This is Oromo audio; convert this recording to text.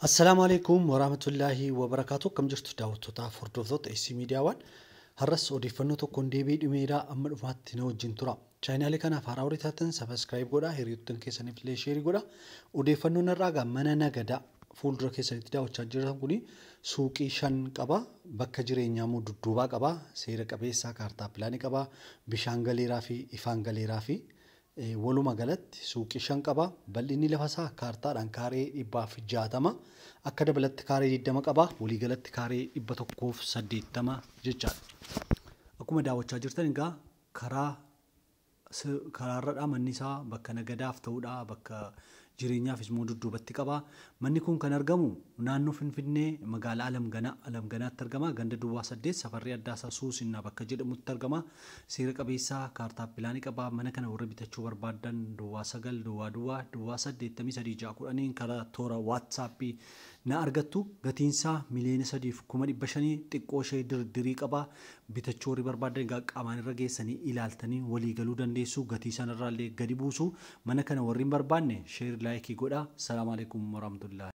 Assalaamu alaikum warahmatullaahi wabarakaatu. Akkam jirtu daawwattootaaf hordoftoota SC Miidiyaawwan. Har'as odeeffannoo tokkoon deebi'ee dhimeeraa amma dhumaatti na wajjin tura. Chaanaalii kanaaf haaraa horii taatan subscribe godhaa, hiriyoottan keessaniif illee share godhaa. Odeeffannoon har'aa egaa mana nagadaa fuuldura keessanitti daawwachaa jirtan kuni suuqii 5 qaba. Bakka jireenyaa immoo dudduubaa qaba. Seera qabeessaa kaartaa pilaanii qaba. Bishaan galeeraa fi ifaan galeeraa fi walumaa galatti suuqii 5 qaba. Bal'inni lafa isaa kaartaadhaan kaaree 160, akka dabalatti kaaree 20 qaba. Walii galatti kaaree 180 jechaadha. Akkuma daawwachaa jirtan egaa karaarradha manni isaa, bakka nagadaaf ta'uudha, bakka jireenyaafis immoo dudduubatti qaba. Manni kun kan argamu naannoo Finfinnee magaalaa Alamganaa Alamganaatti argama. Ganda Duwwaa 8 safarri addaasaa Suusinnaa bakka jedhamutti argama. Seera qabeessaa kaartaa pilaanii qaba. Mana kana warri bitachuu barbaadan Duwwaa 9 Duwwaa Duwwaa Duwwaa 83 6 10 karaa toora WhatsAppii na argattu. Gatiinsaa 3,500,000, xiqqoo ishee dirdirii qaba. Bitachuu warri barbaadan egaa qaamaan irra geessanii ilaaltanii walii galuu dandeessu. Gatii sanarraallee gadi buusu. Mana kana warri hin barbaanne share, like godhaa. Salaamu alaikum warahmatullahi.